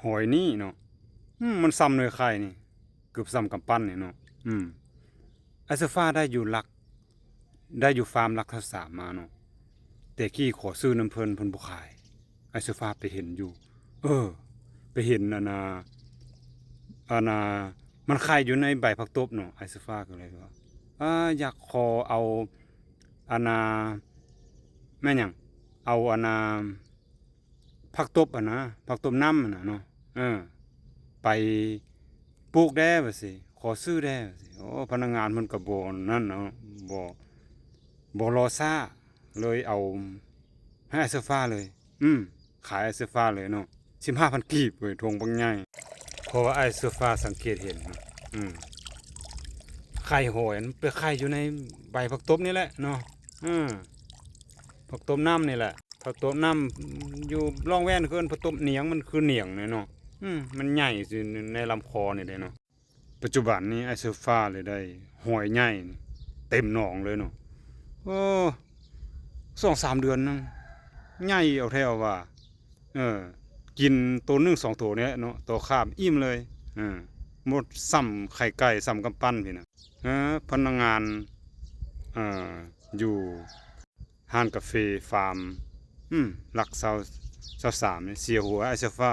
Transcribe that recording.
ຫອຍນີ້ເນາະ ອືມ ມັນສ່ຳໜ່ວຍໄຂ່ນີ້ ເກືອບສ່ຳກຳປັ້ນນີ້ເນາະ ອືມ ອ້າຍເສື້ອຟ້າໄດ້ຢູ່ຫຼັກ ໄດ້ຢູ່ຟາມຫຼັກຊາວສາມມາເນາະ ແຕ່ກີ້ຂໍຊື້ນຳເພິ່ນ ເພິ່ນບໍ່ຂາຍ ອ້າຍເສື້ອຟ້າໄປເຫັນຢູ່ ເອີ ໄປເຫັນອັນນ່າ ອັນນ່າ ມັນໄຂ່ຢູ່ໃນໃບຜັກຕົບເນາະ ອ້າຍເສື້ອຟ້າກໍເລີຍວ່າ ອາ ຢາກຂໍເອົາ ອັນນ່າ ແມ່ນຫຍັງ ເອົາອັນນ່າ ຜັກຕົບຫັ້ນນະ ຜັກຕົບນ້ຳຫັ້ນນະເນາະ ເອີ ໄປປູກແດ່ວ່າຊີ້ ຂໍຊື້ແດ່ວ່າຊີ້ ໂອ້ ພະນັກງານເພິ່ນກໍບໍ່ນັ້ນເນາະ ບໍ່ ບໍ່ລໍຊ້າ ເລີຍເອົາໃຫ້ອ້າຍເສື້ອຟ້າເລີຍ ອືມ ຂາຍອ້າຍເສື້ອຟ້າເລີຍເນາະ ສິບຫ້າພັນກີບເວີຍ ຖົງບັກໃຫຍ່ ເພາະວ່າອ້າຍເສື້ອຟ້າສັງເກດເຫັນເນາະ ອືມ ໄຂ່ຫອຍມັນໄປໄຂ່ຢູ່ໃນໃບຜັກຕົບນີ້ແຫຼະເນາະ ເອີ ຜັກຕົບນ້ຳນີ້ແຫຼະ ຜັກຕົບນ້ຳຢູ່ລ່ອງແວ່ນ ເອີ້ນຜັກຕົບໜຽງ ມັນຄືໜຽງແຫຼະເນາະ ອືມ ມັນໃຫຍ່ຢູ່ໃນລຳຄໍນີ້ເດ້ເນາະ. ປັດຈຸບັນນີ້ອ້າຍເສື້ອຟ້າເລີຍໄດ້ຫອຍໃຫຍ່ເຕັມໜອງເລີຍເນາະ ໂອ້ ສອງສາມເດືອນນະ ໃຫຍ່ເອົາແທ້ເອົາວ່າ ເອີ ກິນໂຕໜຶ່ງສອງໂຕນີ້ແຫຼະເນາະ ຕໍ່ຄາບອີ່ມເລີຍ ເອີ ໝົດສ່ຳໄຂ່ໄກ່ສ່ຳກຳປັ້ນພີ້ນະ ເອີ ພະນັກງານ ເອີ ຢູ່ຮ້ານກາເຟຟາມ ອືມ ຫຼັກຊາວ ຊາວສາມນີ້ ເສຍຫົວອ້າຍເສື້ອຟ້າ